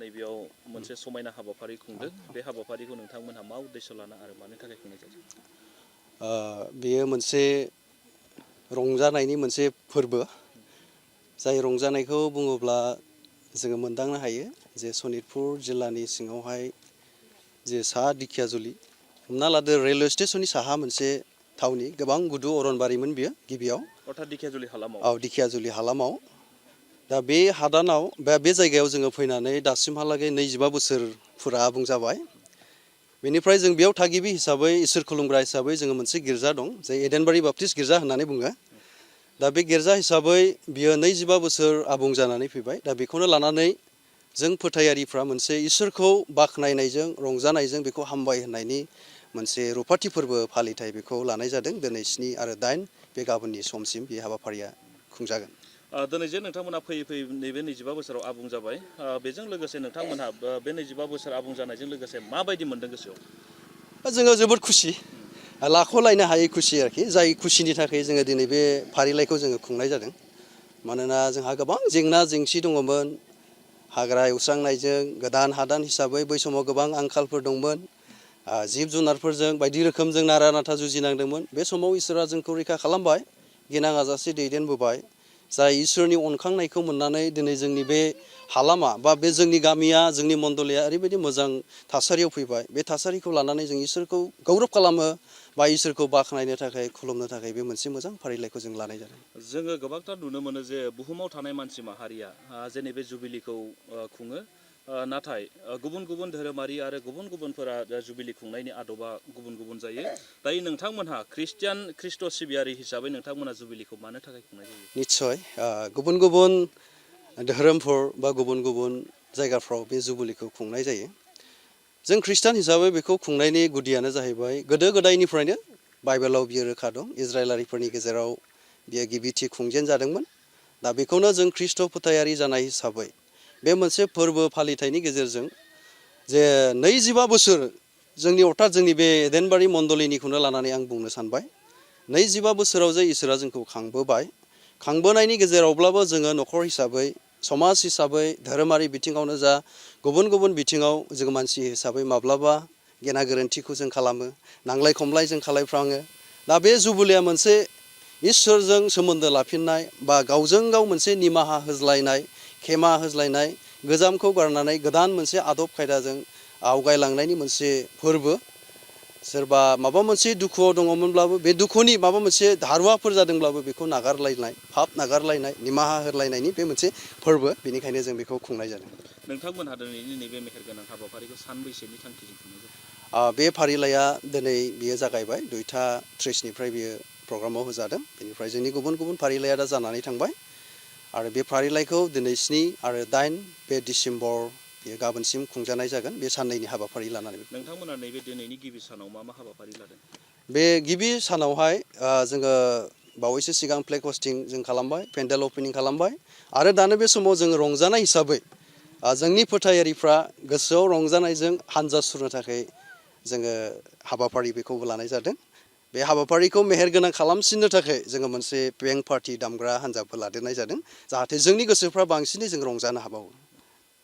नैबेयाव मोनसे समायना हाबाफारि खुंदों बे हाबाफारिखौ नोंथांमोनहा मा उद्देश्य लाना आरो मानि थाखाय खुंनाय जादों? बेयो मोनसे रंजानायनि मोनसे फोरबो जाय रंजानायखौ बुङोब्ला जोङो मोनदांनो हायो जे सनितपुर जिल्लानि सिङावहाय जे साहा दिखियाजुलि हमना लादो रेलवे स्टेशननि साहा मोनसे थावनि गोबां गुदु अरनबारिमोन बियो गिबियाव अर्थात दिखियाजुलि हालामाव दिखियाजुलि हालामाव दा बे हादानाव बे जायगायाव जोङो फैनानै दासिमहालागै 25 बोसोरफोरा आबुं जाबाय बेनिफ्राय जों बेयाव थागिबि हिसाबै इसोर खुलुमग्रा हिसाबै जोङो मोनसे गिर्जा दं जाय एडेनबारि बाप्टिस्ट गिर्जा होननानै बुङो दा बे गिर्जा हिसाबै बियो 25 बोसोर आबुं जानानै फैबाय दा बेखौनो लानानै जों फोथायारिफ्रा मोनसे इसोरखौ बाख्नायनायजों रंजानायजों बेखौ हामबाय होननायनि मोनसे रुफाथि फोरबो फालिथाय बेखौ लानाय जादों दिनै 7 आरो 8 बे गाबोननि समसिम बे हाबाफारिया खुंजागोन। दिनै जे नोंथांमोना फैयै फैयै नैबे 25 बोसोराव आबुं जाबाय बेजों लोगोसे नोंथांमोनहा बे 25 बोसोर आबुं जानायजों लोगोसे माबायदि मोनदों गोसोआव? जोङो जोबोद खुसि लाख'लायनो हायै खुसि आरोखि जाय खुसिनि थाखाय जोङो दिनै बे फारिलाइखौ जोङो खुंनाय जादों मानोना जोंहा गोबां जेंना जेंसि दङमोन हाग्रा एवस्रांनायजों गोदान हादान हिसाबै बै समाव गोबां आंखालफोर दंमोन जिब जुनारफोरजों बायदि रोखोमजों नारा नाथा जुजिनांदोंमोन बे समाव इसोरा जोंखौ रैखा खालामबाय गिनां आजासे दैदेनबोबाय जाय इसोरनि अनखांनायखौ मोननानै दिनै जोंनि बे हालामा बा बे जोंनि गामिया जोंनि मण्डलिया ओरैबायदि मोजां थासारियाव फैबाय बे थासारिखौ लानानै जों इसोरखौ गौरब खालामो बा इसोरखौ बाख्नायनो थाखाय खुलुमनो थाखाय बे मोनसे मोजां फारिलाइखौ जों लानाय जादों। जोङो गोबांथार नुनो मोनो जे बुहुमाव थानाय मानसि माहारिया जेनै बे जुबिलिखौ खुङो नाथाय गुबुन गुबुन धोरोमारि आरो गुबुन गुबुनफोरा जुबिलि खुंनायनि आदबा गुबुन गुबुन जायो दायो नोंथांमोनहा ख्रिस्ट सिबियारि हिसाबै नोंथांमोनहा जुबिलिखौ मानो थाखाय खुंनाय जायो? निस्सय गुबुन गुबुन धोरोमफोर बा गुबुन गुबुन जायगाफ्राव बे जुबिलिखौ खुंनाय जायो जों खृष्टान हिसाबै बेखौ खुंनायनि गुदियानो जाहैबाय गोदो गोदायनिफ्रायनो बाइबेलाव बियो रोखा दं इजराइलारिफोरनि गेजेराव बियो गिबिथि खुंजेन जादोंमोन दा बेखौनो जों ख्रिस्ट फोथायारि जानाय हिसाबै बे मोनसे फोरबो फालिथायनि गेजेरजों जे 25 बोसोर जोंनि अर्थात जोंनि बे एडेनबारि मण्डलिनिखौनो लानानै आं बुंनो सानबाय 25 बोसोराव जे इसोरा जोंखौ खांबोबाय खांबोनायनि गेजेरावब्लाबो जोङो न'खर हिसाबै समाज हिसाबै धोरोमारि बिथिङावनो जा गुबुन गुबुन बिथिङाव जों मानसि हिसाबै माब्लाबा गेना गोरोन्थिखौ जों खालामो नांलाय खमलाय जों खालामफ्राङो दा बे जुबिलिया मोनसे इसोरजों सोमोन्दो लाफिननाय बा गावजों गाव मोनसे निमाहा होज्लायनाय खेमा होज्लायनाय गोजामखौ गारनानै गोदान मोनसे आदब खायदाजों आवगायलांनायनि मोनसे फोरबो सोरबा माबा मोनसे दुखुआव दङमोनब्लाबो बे दुखुनि माबा मोनसे धारुवाफोर जादोंब्लाबो बेखौ नागारलायनाय पाप नागारलायनाय निमाहा होलायनायनि बे मोनसे फोरबो बेनिखायनो जों बेखौ खुंनाय जादों। नोंथांमोनहा दिनैनि नैबे मेहेरगोनां हाबाफारिखौ सानबैसेनि थांखिजों खुंनाय जादों? बे फारिलाइया दिनै बियो जागायबाय 2:30 बियो प्रग्रामाव होजादों बेनिफ्राय जोंनि गुबुन गुबुन फारिलाइया दा जानानै थांबाय आरो बे फारिलाइखौ दिनै 7 आरो 8 बे डिसेम्बर बेयो गाबोनसिम खुंजानाय जागोन बे साननैनि हाबाफारि लानानै। नोंथांमोना नैबे दिनैनि गिबि सानाव मा मा हाबाफारि लादों? बे गिबि सानावहाय जोङो बावैसो सिगां फ्लेग हस्टिं जों खालामबाय पेन्डेल अपेनिं खालामबाय आरो दानो बे समाव जोङो रंजानाय हिसाबै जोंनि फोथायारिफ्रा गोसोआव रंजानायजों हानजा सुरनो थाखाय जोङो हाबाफारि बेखौबो लानाय जादों बे हाबाफारिखौ मेहेरगोनां खालामसिननो थाखाय जोङो मोनसे बेंक पार्टि दामग्रा हानजाबो लादेरनाय जादों जाहाथे जोंनि गोसोफ्रा बांसिनै जों रंजानो हाबावो।